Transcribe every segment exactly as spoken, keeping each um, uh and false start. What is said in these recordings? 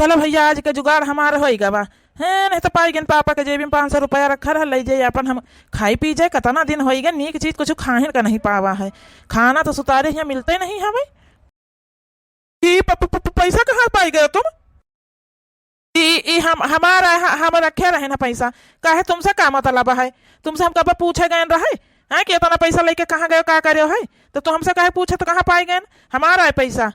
चलो भइया, आज के जुगाड़ हमार होइ गवा। हैं, नहीं तो पाइ गइन पापा के जेबी में पाँच सौ रुपया रखा रहा, लइ जाई अपन हम खाई पी जाई। कतना दिन होइ गए, नीक चीज कुछ खाहिन का नहीं पावा है। खाना तो सुतारे हियाँ मिलते नहीं हवे। ई प-, प-, प-, प-, पैसा कहाँ पाइ गए तुम? ई, ई हम, हमारा, ह-, हम रखे रहे ना पैसा। काहे, तुमसे का मतलब है? तुमसे हम कब पूछे गए रहे हैं कि इतना पैसा लेके कहाँ गए, का करे है? तो तुम हमसे काहे पूछे तो कहाँ पाइ गए? हमारा है पैसा।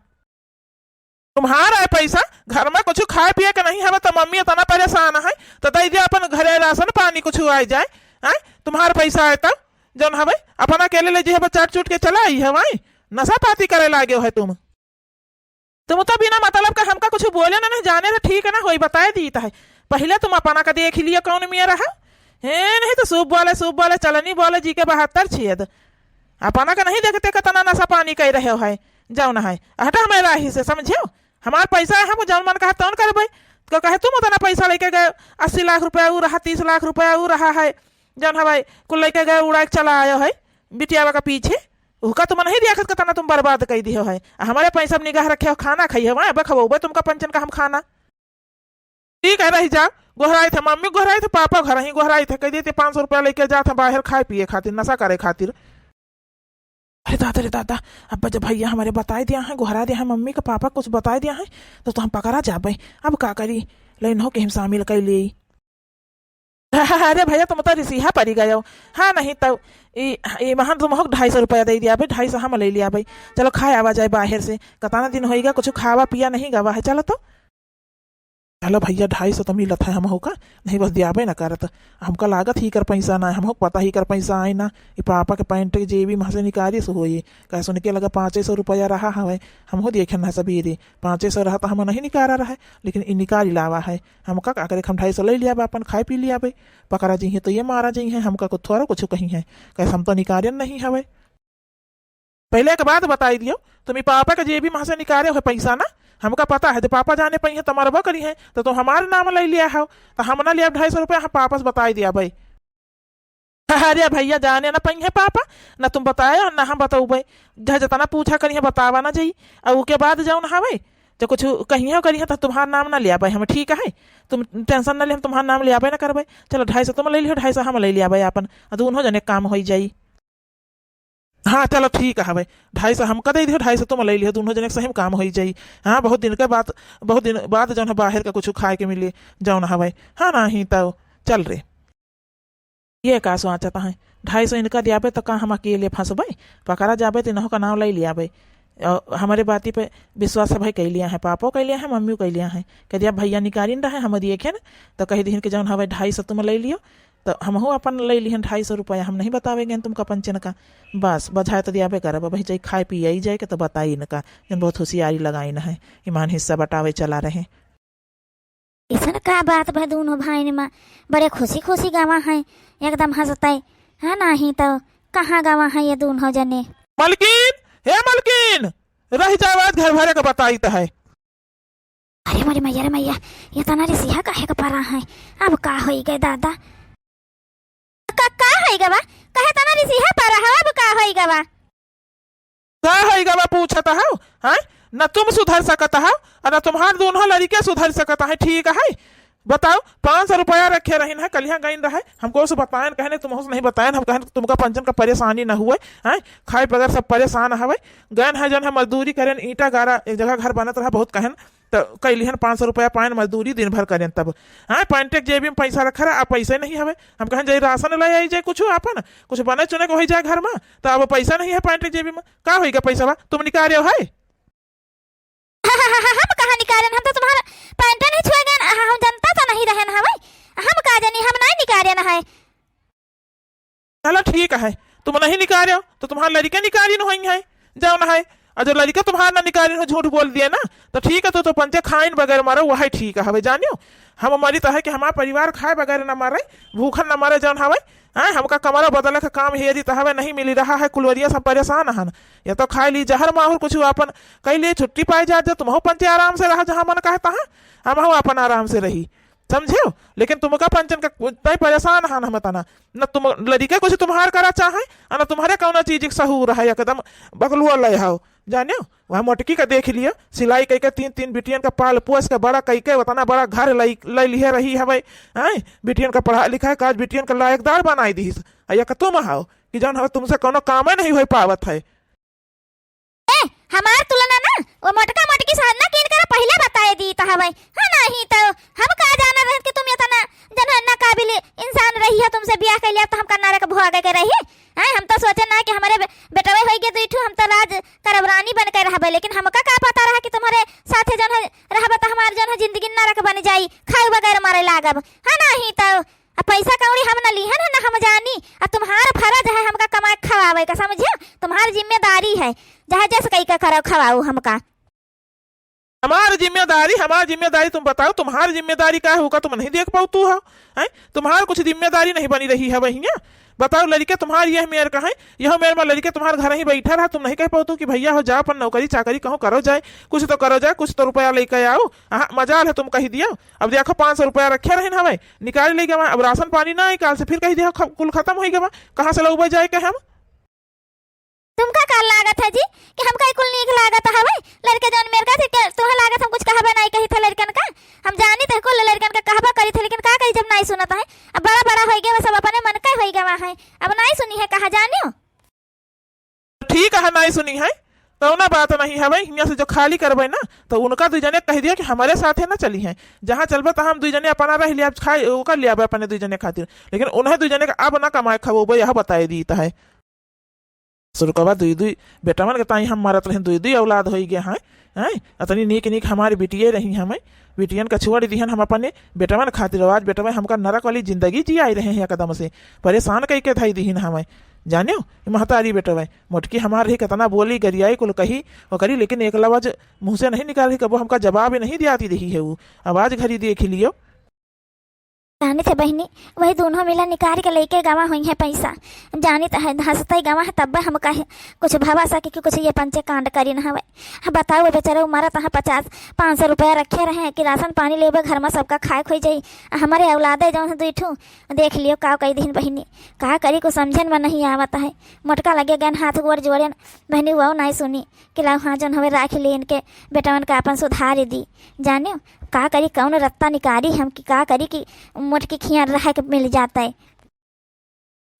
तुम्हारा है पैसा, घर में कुछ खाए पिए के नहीं हवे, तो मम्मी इतना परेशान है, तो दे दिया अपन घरे राशन पानी कुछ आइ जाए, हैं? तुम्हारा पैसा है तब, जौन हवे, अपना अकेले ले जी हवे, चाट चूट के चला आई है, वहीं नशा पाती करे लागे है तुम। तुम तो बिना मतलब का हमका कुछ बोले ना, नहीं जाने तो ठीक ना होई, बताए दीत है। पहिले तुम अपना का देख लिया कौन मेरा है, हे, नहीं तो सूप बोले, सूप बोले, चलनी बोले, जी के बहत्तर छेद। अपना का नहीं देखते कितना नशा पानी कर रहे हो है, जौन है, हटा हमें राही से, समझो। हमार पैसा है, हम जौन मन कहा तौन करबे। तो कहे तुम उतना पैसा लेके गए, अस्सी लाख रुपया ऊ रहा, तीस लाख रुपया ऊ रहा है, जौन हवाई कुल लेके गए उड़ा के चला आयो है बिटियावा का पीछे। उहका तुम नहीं देखत कितना तुम बर्बाद कर दियो है। आ हमारे पैसा में निगाह रखे हो, खाना खाई है, वहाँ बखबोबे तुमका पंचन का हम खाना। ठीक है, रह जा। गोहराई थे मम्मी, गोहराई थे पापा, घर ही गोहराई थे, कह देते पाँच सौ रुपया लेके जात है बाहर खाए पिए खातिर, नशा करे खातिर। अरे दादा रे दादा, अब जब भइया हमारे बताए दिया है, गोहरा दिया है, मम्मी का पापा कुछ बताए दिया है, तो, तो हम पकड़ा जाबे। अब का करी, लेन हो के हम शामिल कर ले। अरे भइया, तुम तो रिसिहा पड़ी गयो। हाँ, नहीं तो ई, ई महन तुम हो ढाई सौ रुपया दे दिया भाई, ढाई सौ हम ले लिया भाई। चलो खाए आवा जाए बाहर से, कतना दिन होइगा कुछ खावा पिया नहीं गवा है। चलो तो। चलो भइया, ढाई सौ तो मिलत है हमहू का, नहीं बस दियाबे ना करत। हमका लागत ही कर पैसा ना है, हमहू के पता ही कर पैसा आए ना। ई पापा के पैंट के जेबी में से निकाली से होई, कहे सुन के लगा पाँचे सौ रुपया रहा हवे। हमहू देखे ना सबेरे, पाँचे सौ रहा तो हम नहीं निकारा रहे, लेकिन ई निकाली लावा है। हमका का करे, हम ढाई सौ ले लिया बा, अपन खाए पी लिया बे। पकड़ा जइहे तो ये मारा जइहे, हमका को थोड़ा कुछ कही है, कहे हम तो निकारे नहीं हवे। पहिले एक बात बताई दियो, तुम ई पापा के जेबी में से निकारे हो पैसा ना, हमका पता है, जो पापा जाने पइहे तो मरबो करी है, तो तुम हमार नाम ले लिया हो, तो हम ना लिया ढाई सौ रुपया, हम वापस बताई दिया भाई। अरे भइया, जाने ना पइहे पापा, ना तुम बताए और ना हम बतौबे। जहाँ जितना पूछा करी है, बतावा ना जाई। और उके बाद जौन हवे, जो कुछ कही है करी है, तो तुम्हार नाम ना लिया भाई हम, ठीक है? तुम टेंशन ना ले, हम तुम्हार नाम लियाबे ना करबे। चलो, ढाई सौ तुम ले लियो, ढाई सौ हम ले लिया भाई अपन, और दोनों जने काम होई जाई। हाँ, चलो ठीक हवे, ढाई सौ हमका दे दियो, ढाई सौ तुम ले लियो, दोनों जने के सही में काम होई जाई। हाँ, बहुत दिन के बाद, बहुत दिन बाद जौन है बाहर का कुछ खाए के मिले, जौन हवे। हाँ, नहीं तो चल रे। ये का सोचत है, ढाई सौ इनका दियाबे तो का हम अकेले फंसबे? पकड़ा जाबे तो इनहों का नाम ले लियाबे। अ, हमारे बाती पे विश्वास है भाई, कह लिया है, पापो कह लिया है, मम्मियो कह लिया है। कह दिया भइया निकालिन रहे, हम देखे न, तो कह दिहिन कि जौन हवे ढाई सौ तुम ले लियो, तो हमहू अपन ले लिहन ढाई सौ रुपया, हम नहीं बतावे गए तुमका पंचन का। बस, बझाए तो दियाबे करब, अब जाई खाए पिए आई जाए के तो बताई इनका, जन बहुत होशियारी लगाइन है, ईमान हिस्सा बटावे चला रहे। इसन का बात भा दोनों भाई में बड़े खुशी खुशी गवा है, एकदम हंसते है, नहीं तो कहाँ गवा है ये दोनों जने। मलकिन, हे मलकिन, रह जाए आज घर भरे के बताई तो है। अरे मोरी मैया रे मैया, ये तना रिसिहा काहे के परा है? अब का होई गए दादा? का, का होई गवा? कहे तना रिसिहा परा है, अब का होई गवा? का होई गवा पूछत हो, हैं? न तुम सुधर सकत हो, और न तुम्हार दोनों लड़िके सुधर सकत है, ठीक है? बताओ, पाँच सौ रुपया रखे रहिन है, कलिया गइन रहे, हमको उसे बताएन, कहने तुम उसे नहीं बताएन, हम कहन तुमका पंचन का परेशानी न हुए, हैं? खाए बगैर सब परेशान हवे, गइन है जन है मजदूरी करेन, ईंटा गारा, एक जगह घर बनत रहा, बहुत कहन, तो कह लिहन पाँच सौ रुपया पाएन मजदूरी दिन भर करेन तब। हाँ, पैंटे के जेबी में पैसा रखा रहा, अब पैसे नहीं हवे। हम कहन जाई राशन ले आई जाए कुछ आपन, कुछ बने चुने के होई जाए घर में, तो अब पैसा नहीं है पैंटे के जेबी में। का होई गवा पैसा बा? तुम निकाले हो है? हम कहाँ निकालेन? हम तो तुम्हारा पैंटे नहीं छुए गए, हम जनता तो नहीं रहेन हवे। हम का जानी, हम नहीं निकालेन है। चलो ठीक है, तुम नहीं निकाले हो तो तुम्हार लड़िके निकालिन होई है, जौन है। और जो लड़िके तुम्हार ना निकालिन हो, झूठ बोल दिए ना, तो ठीक है, तो, तो पंचे खाइन बगैर मरो, वही ठीक हवे, जानियो। हम मरी तो है कि हमार परिवार खाए बगैर ना मरे, भूखन ना मरे, जौन हवे। हाँ, हमका कमरा बदले का काम हेरी तो हवे, नहीं मिली रहा है, कुलवरिया सब परेशान हन। या तो खाए ली जहर माहुर कुछ अपन, कह लिए छुट्टी पाए जा, जो तुम हो पंचे आराम से रहा, जहाँ मन कहता है, हम हो अपन आराम से रही। समझे हो? लेकिन तुमका पंचन का तय परेशान हन हम तना। न तुम लड़िके कुछ तुम्हार करा चाहे, आ न तुम्हारे कौनो चीज के सहूर है, एकदम बकलुआ ले हो। जानेउ, वह मोटकी का देख लियो, सिलाई कइके तीन तीन बिटियन का पाल पोस के बड़ा कइके उतना बड़ा घर लइ, लइ लिहे रही हवइ। हैं, बिटियन का पढ़ा लिखा के आज बिटियन का लायकदार बनाइ दिहिस। आ एक तुम हौ कि जौन हौ तुमसे कउनो कामे नहीं होइ पावत है। ए, हमार तुलना ना वो मोटका मोटकी से ना किन करा पहिले बताइ दीत हवइ। हाँ, नहीं तो हम का जाना रहत कि तुम इतना जौन है ना काबिल इंसान रही हो, तुमसे बियाह कइ लिया तो हम का नरक भोगे के रही। हैं, हम तो सोचे ना कि हमरे बे-, बेटवे होइ गए दुइ ठू, हम तो राज करब रानी बन के रहबे, लेकिन हमका का पता रहा कि तुम्हरे साथे जौन है रहबे तो हमार जौन है जिंदगी नरक बन जाई, खाए बगैर मरे लागब। हाँ, नहीं तो अब पैसा कौड़ी हम न लिहन है, न हम जानी। अब तुम्हार फर्ज है हमका कमाए खवावे का, समझियो? तुम्हार जिम्मेदारी है, चाहे जस कई का करो खवाओ हमका। हमार जिम्मेदारी, हमार जिम्मेदारी तुम बताओ, तुम्हार जिम्मेदारी का है, ओका तुम नहीं देख पाउतू हो, हैं? तुम्हार कुछ जिम्मेदारी नहीं बनी रही है वहिया। बताओ, लड़के तुम्हार यह मेर का है, यह मेर में लड़के तुम्हार घर ही बैठा रहा, तुम नहीं कह पाउतू कि भैया हो जा, अपन नौकरी चाकरी कहूँ करो जाए, कुछ तो करो जाए, कुछ तो रुपया लेके आओ। हाँ, मजाल है तुम कही दियो। अब देखो, पाँच सौ रुपया रखे रहन हवे, निकाल ले गवा। अब राशन पानी ना आई, काल से फिर कही दियो, ख-, कुल खत्म होइ गवा, कहाँ से लउबे जाए के हम? तुमका का लागत है जी कि हमका ई कुल नीक लागत हवे? लड़के जौन मेर का थे, के तुहे लागत हम कुछ कहबे नाई कही थे लड़कन का? हम जानी थे कुल लड़कन का कहबा करी थे, लेकिन का करी जब नाई सुनत है? अब बड़ा बड़ा होइ गवा, सब अपने मन का होइ गवा है, अब नाई सुनी है कहा जानियो। ठीक है, नाई सुनी है, कौनो बात नहीं हवे। हियाँ से जो खाली करबे ना, तो उनका दुइ जने कह दियो कि हमरे साथे ना चली हैं, जहाँ चलबे तहाँ हम दुइ जने अपना रह लिया, खाए ओकर लिया अपने दुइ जने खातिर, लेकिन उन्हें दुइ जने का अब ना कमाए खवोबे, यह बताए दीत है। सुरकवा दुइ दुइ बेटवन के ताई हम मरत रहे, दुइ दुइ औलाद होइ गए हैं, हैं? अतनी नीक नीक हमारी बिटिये रही हमें, बिटियन का छोड़ दिहन हम अपने बेटवन खातिर। आज बेटवे हमका नरक वाली जिंदगी जियाई रहे हैं एकदम से, परेशान कइके धई दिहिन हमें। जानियो, ई महतारी बेटवे, मोटकी हमार रही, कितना बोली, गरियाई, कुल कही, ओकरी, लेकिन एक लवज मुँह से नहीं निकाल रही, कबो हमका जवाब ही नहीं दियाती रही है वो। अब आज घरी देख लियो। जानित है बहिनी, वही दुनों मिला निकाल के लइके गवा होइहैं पैसा। जानित है, हँसतै गवा है, तब्बे हम कहे कुछ भवा सके कि कुछ ये पंचे कांड करिन हवे। हाँ, बताओ, वो बेचारा उ मरत है, पचास, पाँच सौ रुपया रखे रहे कि राशन पानी लेबे, घर में सबका खाए खोई जाई। आ हमरे औलादे जौन है दुइ ठू, देख लियो का कइ दिहिन बहिनी। का करी, कुछ समझन में नहीं आवत है। मोटका लगे गन हाथ गोड़ जोड़न, बहिनी वो नाई सुनी कि लाओ हाँ जौन हवे राखी ले इनके बेटवन का अपन सुधार दी। जानियो, का करी, कौन रत्ता निकारी हम कि का करी कि मोटकी खियान रह के मिल जाता है।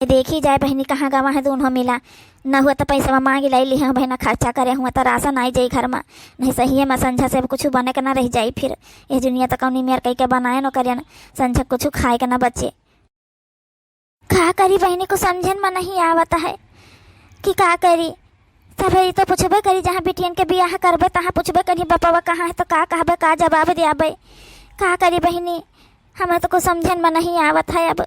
देखी जाए बहिनी, कहाँ गवा है दुनों मिला। न हुआ तो पैसा मांग लाई ली, हाँ बहिना, खर्चा करे हुआ तो राशन आई जाई घर में, नहीं सही है, मैं संझा से अब कुछ बने के ना रह जाई। फिर ये दुनिया तो कौनी मेर कई के बनाए न करे, संझा कुछ खाए के ना बचे। का करी बहिनी, कुछ समझन में नहीं आवत है कि का करी। सभे ई तो पूछबे करी, जहाँ बिटियन के बियाह करबे, तहाँ पूछबे करी, बपवा कहाँ है, तो का कहबे, का जवाब दियाबे। का करी बहिनी, हमें तो कुछ समझन में नहीं आवत है अब।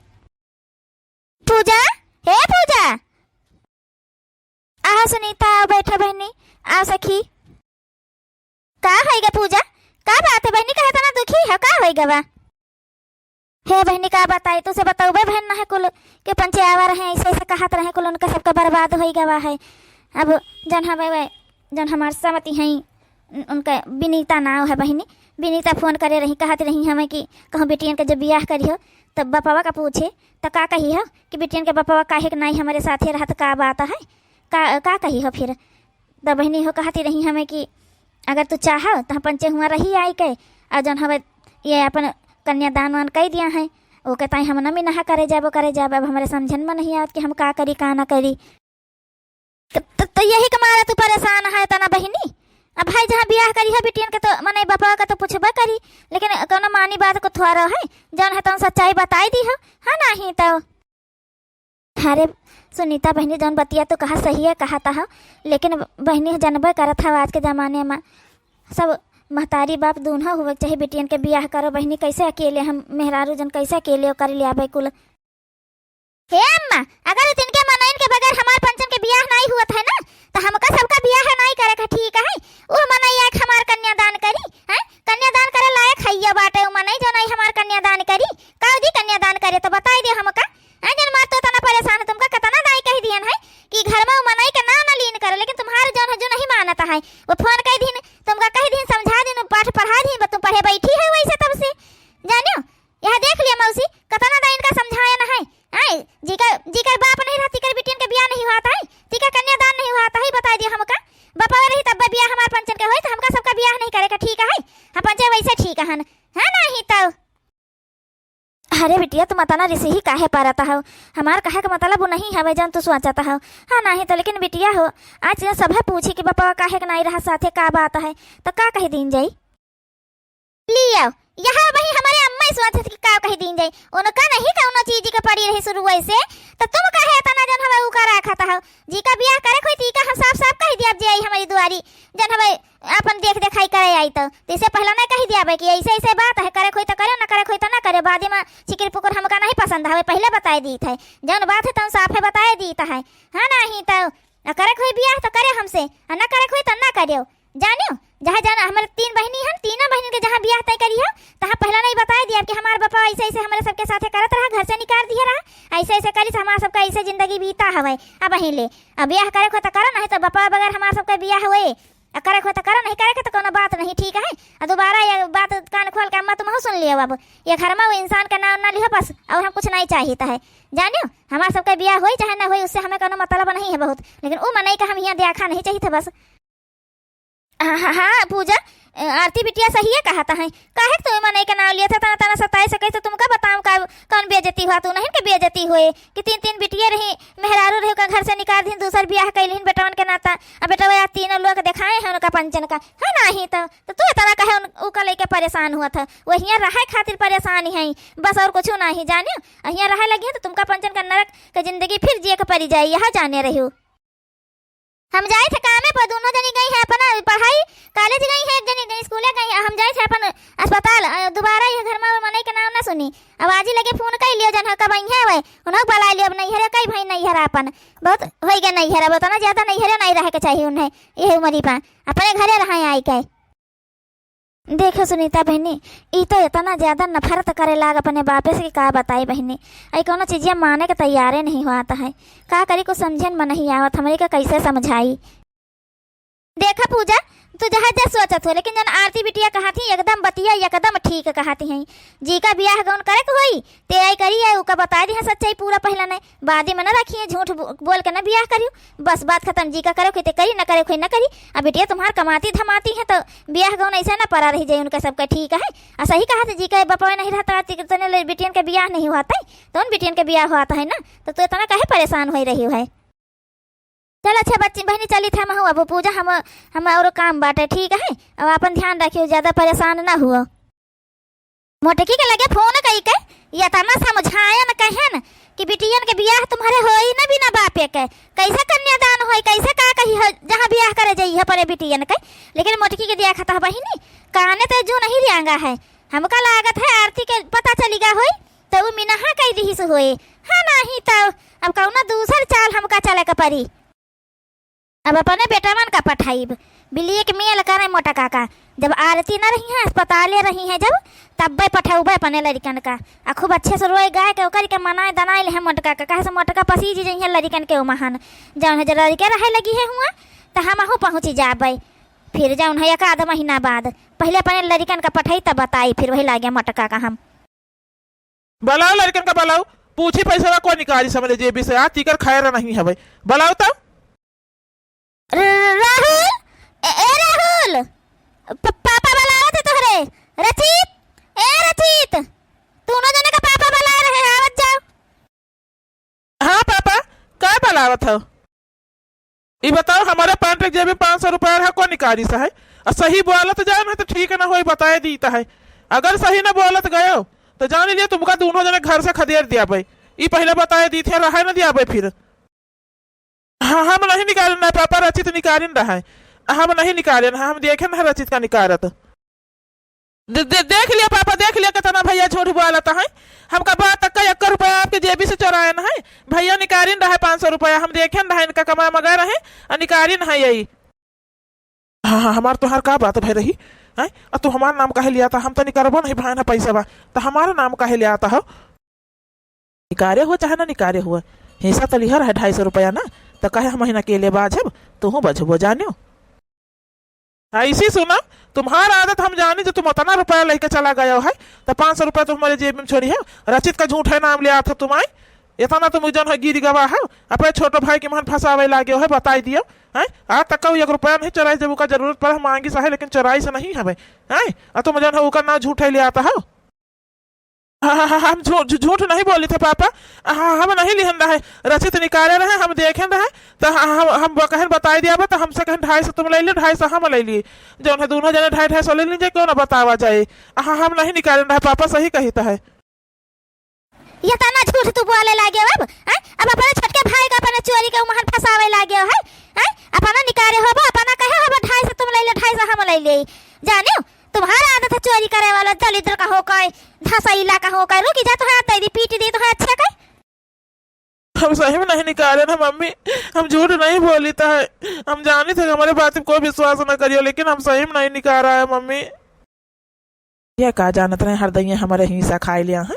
पूजा, हे पूजा, आहा सुनीता, आओ बैठो बहिनी, आओ सखी। का होइगा पूजा? का बात है बहिनी, काहे इतना दुखी है? का होइगा बा? हे बहिनी, का बताई, तुसे बतौबे बहन ना है कुल के पंचे आवा रहे, ऐसे ऐसे कहत रहे कुल, उनका सबका बर्बाद होइगा बा है। अब जौन हवे वे, जौन हमार समति हैं, उन-, उनका विनीता नाव है बहिनी। विनीता फोन करे रही, कहत रही हमें कि कहूँ बिटियन के जब बियाह करिहो तब बपवा का पूछे, त का कही हो कि बिटियन के बपवा काहे के नाई हमरे साथे रहत, का बात है, का, का कही हो फिर? त बहिनी हो कहती रही हमें कि अगर तू चाहो त हम पंचे हुआ रही आई के, और जौन हवे ये अपन कन्यादान वान कई दिया है, ओके ताई हम न मिनहा करे जाबो, करे जाबो। अब हमरे समझन में नहीं आवत कि हम का करी, का ना करी। त, त, त यही के मारे तू परेशान है तना बहिनी। अब भाई जहाँ बियाह करी है बिटियन के तो मने बपवा के तो पूछबे करी, लेकिन कौनो मानी बात को थोड़ा है, जौन है तौन सच्चाई बताई दी हो, है नहीं तो। अरे सुनीता बहिनी, जौन बतिया तो कहा सही है, कहा ता हो, लेकिन बहिनी जानबे करत है आज के जमाने में सब महतारी बाप दूनों हुए के चाही, बिटियन के बियाह करो बहिनी, कैसे अकेले हम मेहरारू जन कैसे अकेले कर लियाबे कुल। हे अम्मा, अगर उ तिनके मनइन के बगैर हमार पंचन के बियाह नाई हुअत है ना, त हमका सबका बियाह नाई करे का, ठीक है? उ मनई आके हमार कन्यादान करी, हैं? कन्यादान करे लायक है ये बाटे उ मनई, जौन आई हमार कन्यादान करी। का दी कन्यादान करे, तो बताई दे हमका। हैं, जन मार तो इतना परेशान है, तुमका कितना दाई कह दियन है कि घर में उ मनई के नाम ना लीन करे, लेकिन तुम्हारे जौन है जो नहीं मानत है, वो फोन कह दिन, तुमका कह दिन, समझा दिन, पाठ पढ़ा दिन, तुम पढ़े बैठी है वैसे तब से, जानियो। यह देख लिया मौसी, कतना दाई इनका समझाया ना है। आय, जिकर, जिकर बाप नहीं रहा, तिकर बिटियन के बियाह नहीं हुआ था, तिकर कन्यादान नहीं हुआ था, बता दिया हमका। बापा रही तब अरे बिटिया, तुम अतना रिसिही काहे परत हौ? हमार कहे के मतलब उ नहीं हवे जौन तू सोचत हौ। हाँ, नाहीं तो लेकिन बिटिया हो, आज न सभे पूछी कि बपवा काहे के नाहीं रहा साथे, का बात है, तो का कहि दीन जाई? लियो, यहाँ वही हमरे अम्मा ही सोचत कि का कहि दीन जाई। उनका नहीं कौनो चीज के पड़ी रही शुरू से, तो तुम काहे इतना जौन हवे उ का राखत हौ? जी का बियाह करे कोई ती का हम साफ साफ कहि दिया, अब जे आई हमरी दुआरी, जौन हवे आपन देख देखाई करे आई तो, तो इसे पहला नहीं कहि दिया भाई कि ऐसे ऐसे बात है, करे कोई तो करे, ना करे कोई तो ना करे। बाद में चिकिर पुकुर हमका नहीं पसंद हवे, पहले बताए दीत है। जौन बात है तौन साफे बताए दीत है। हाँ, नाहीं तो, आ करे कोई बियाह तो करे हमसे, आ ना करे कोई तो ना करियो। जानियो, जहाँ जाना, हमरे तीन बहिनी हन, तीनों बहिनी के जहाँ बियाह तय करी है, तहाँ पहला नहीं बताए दिया कि हमार बापा ऐसे ऐसे हमरे सबके साथे करत रहा, घर से निकाल दिए रहा, ऐसे ऐसे करी से हमार सबका ऐसे जिंदगी बीता हवे। अब वहीं ले, अब बियाह करे को तो करो, नहीं तो बापा बगैर हमार सबका बियाह होए। आ करे को तो करो, नहीं करे के तो कोनो बात नहीं, ठीक है। आ दोबारा ये बात कान खोल के अम्मा तुमहू सुन लियो, अब ये घर में वो इंसान का नाम ना लिहो बस, और हम कुछ नहीं चाहित है। जानियो, हमार सबका बियाह होई चाहे ना होई, उससे हमें कोनो मतलब नहीं है बहुत, लेकिन उ मनई का हम यहाँ देखा नहीं चाहित है बस। हाँ, हाँ, हाँ, पूजा, अ, आरती बिटिया सहिए कहत है। काहे के तू मनई के नाम लियत है, तना, तना सताए सके तो तुमका बताऊँ का, कौन बेइज्जती हुआ, तू नहीं के बेइज्जती हुए कि तीन, तीन बिटिये रही, मेहरारू रही, ओका घर से निकाल दीन, दूसर बियाह कइ लिहिन बेटवन के नाता, अब बेटवा आज तीनों लोग देखाए हैं उनका पंचन का, है नाहीं तो, तो तू इतना काहे उन, उका लेके परेशान हुआ था, वहियाँ रहे खातिर परेशान है बस, और कुछ नाहीं जानियो, अहियाँ रहे लगी है तो तुमका पंचन का नरक के जिंदगी फिर जिए के पड़ी जाई, यहाँ जाने रही। हम जाइत है कामे पर, दोनों जनी गई है अपना पढ़ाई, कॉलेज गई है, एक जनी गई स्कूले गई है, हम जाइत है अपन अस्पताल, अ, दोबारा ये घर में मनई के नाम ना सुनी। अब आज ही लगे फोन कइ लियो, जन कब आई है वह, उन्हें बुला लियो, अब नैहरे कई भाई नैहर अपन, बहुत होइ गया नैहर, अब उतना ज्यादा नैहरे नहीं रहे के चाहिए उन्हें, यही उम्र पा अपने घरे रहे आई के। देखो सुनीता बहिनी, ई तो इतना ज्यादा नफरत करे लाग अपने बापे से कि का बताई बहिनी। आई कौनो चीजिया माने के तैयारे नहीं हुआ है। का करी, कुछ समझे में नहीं आवत, हमरे के कैसे समझाई। देखा पूजा, तू जहाँ जा सोचत हो, लेकिन जन आरती बिटिया कहत ही एकदम बतिया एकदम ठीक कहत ही। जी का बियाह गौन करे के होई, ते आई करी है, उका बताए दिहे सच्चाई पूरा पहला नहीं। बादी में न रखिए, झूठ बो-, बोल के न बियाह करियो, बस बात खतम। जी का करे के ते करी, न करे के न करी। अब बिटिया तुम्हार कमाती धमाती है तो बियाह गौन ऐसे न परा रही जाए उनका सबका, ठीक है। आ सही कहा थे जी का बपवा नहीं रहता, ती-, तने ले बिटियन के बियाह नहीं हुआ था, तो उन बिटियन के बियाह हुआ था है ना, तो तू इतना काहे परेशान हो रही है? चल अच्छा बच्ची बहनी, चली थे महू, अब पूजा हम, हम और काम बाटे, ठीक है, अब अपन ध्यान रखियो, ज्यादा परेशान ना हुआ। मोटकी के लगे फोन कई के ये तना समझायन कहन कि बिटियन के बियाह तुम्हारे होई न बिना बापे के, कैसे कन्यादान होई, कैसे का कही हो, जहाँ बियाह करे जाई है अपने बिटियन के। लेकिन मोटकी के देखत ह बहिनी, काने ते जू नहीं रियांगा है। हमका लागत है आरती के पता चली गा होई, तो उ मिनहा कई दिहिस होए। हाँ, नहीं तो अब कौनो दूसर चाल हमका चले के परी। अब अपने बेटवन का पठाइब, blackmail करे मोटका का। जब आरती न रही हैं, अस्पताले रही हैं जब, तब्बे पठौबे अपने लड़िकन का। आ खूब अच्छे से रोए गाए के ओकर के मनाए दनाए ले हैं मोटका का, काहे से मोटका पसीज जइहें लड़िकन के ओमहन। जौन है जो लड़िके रहे लगी है हुआ, त हमहू पहुँची जाबे। फिर जौन है एक आध महीना बाद, पहले अपने लड़िकन का पठाई तब बताई, फिर वही लागे मोटका का हम। बलाओ लड़िकन का बलाओ, पूछी पैसा को निकाली समझ जेबी से, आज तीकर खैर नहीं हवे। बलाओ तो। र-, राहुल, ए, ए राहुल, प-, पापा बलावत है तोहरे। रचित, ए रचित, दोनों जने का पापा बला रहे हैं, आवत जाओ। हाँ पापा, का बलावत हो? ई बताओ, हमारे पैंट के जेब में पाँच सौ रुपया रहा, को निकालिस है? और सही बोलत जाओ, नहीं तो ठीक ना होई, बताए दीत है। अगर सही ना बोलत गयो, तो जान लियो, तुमका दोनों जने घर से खदेड़ दियाबे। ई पहले बताए दीत है, रहे ना दियाबे फिर। हाँ, हम नहीं निकालन रहे पापा, रचित निकालिन रहे। हम नहीं निकालन, हम देखे ना रचित का निकारत। दे-, दे-, देख लिया पापा, देख लिया कितना भैया झूठ बोलत है। हमका बात तक का एक रुपया आपके जेबी से चोरायन है। भैया निकालिन रहे पाँच सौ रुपया, हम देखे न रहे, इनका कमाए मगर रहे, और निकालिन है यही। हाँ, हाँ, हमार तोहार का बात भय रही? हैं? और तू हमार नाम काहे लिया था? हम तो निकरबो नहीं भाई ना पैसा बा, तो हमारा नाम काहे लिया था हो? निकारे हुआ चाहे ना निकारे हुआ, हिस्सा तो लिहर है ढाई सौ रुपया ना, तो काहे हम महीना के लिए बाझब, तू बझबो जानियो। ऐसी सुना, तुम्हार आदत हम जानी, जो तुम उतना रुपया लेके चला गया है, तो पाँच सौ रुपया तुम्हारे जेब में छोड़ी है, रचित का झूठ है नाम लिया था तुम्हारे, इतना तुम जन है गिर गवा है, अपने छोटो भाई के मन फंसावे लागे है, बताई दियो, हैं? आज तक का एक रुपया नहीं चोराई, जब उका जरूरत पड़ा मांगी सहे, लेकिन चोराई से नहीं हवे, हैं? आ तुम जन है उका ना झूठ है लिया था हो। ह-, ह-, ह-, हम झू-, झू-, झूठ नहीं बोलित है पापा। ह-, हम नहीं लिहन रहे, रचित निकारे रहे, हम देखेन रहे, त ह-, हम, हम ब-, कहेन बताई दिया बा, त हमसे कहेन ढाई सौ तुम लइ लियो, ढाई सौ हम लइ लिए, जौन है दूनों जने ढाई ढाई सौ लइ लीजे, क्यों ना बतावा जाए। ह-, हम नहीं निकारेन रहे पापा, सही कहित है। ये तना झूठ तू बोले लागे अब, हैं? अब अपने छोटके भाई का अपने चोरी के उमहन फंसावे लागे हो, हैं? हैं? अपना निकारे होबो, अपना कहे होबो, ढाई सौ तुम लइ ले, ढाई सौ हम लइ ले। जानियो, तुम्हारा आदत है चोरी करे वाला, दलिद्र का हो कहे, धसैला का हो कहे, रुकी जा, तो है दे दी, पीट दी, तो है अच्छे कहे। हम सही में नहीं निकारे ना मम्मी, हम झूठ नहीं बोलित है। हम जानित है हमारे बात में कोई विश्वास ना करियो, लेकिन हम सही में नहीं निकारा है मम्मी। ये का जानत रहे, हरदइया हमारे हिस्सा खाइ लिया है।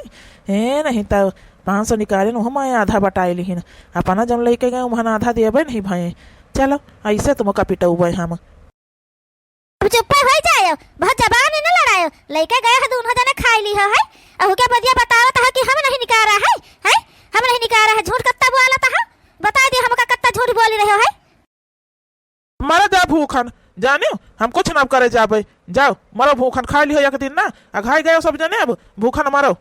ए, नहीं त पाँच सौ निकारे न, हम आधा बटाइ लिहिन। अपना जब लइके गए, उमहन आधा देबे नहीं भए। चलो, ऐसे तुमका पिटउबे हम। अब चुप्पे होइ जायो, बहुत जबान न लड़ायो। लइके गए है, दूनों जने खाइ लिहो है। अहू के बदिया बतावत है कि हम नहीं निकारा है, हैं? हम नहीं निकारा है, झूठ कत्ता बोलत है। बताइ दियो हमका कत्ता झूठ बोली रहे हो है। मरो जा भूखन, जानियो, हम कुछ ना करे जाबे। जाओ, मरो भूखन, खाइ लिहो एक दिन ना, अघाइ गयो सब जने, अब भूखन मरो।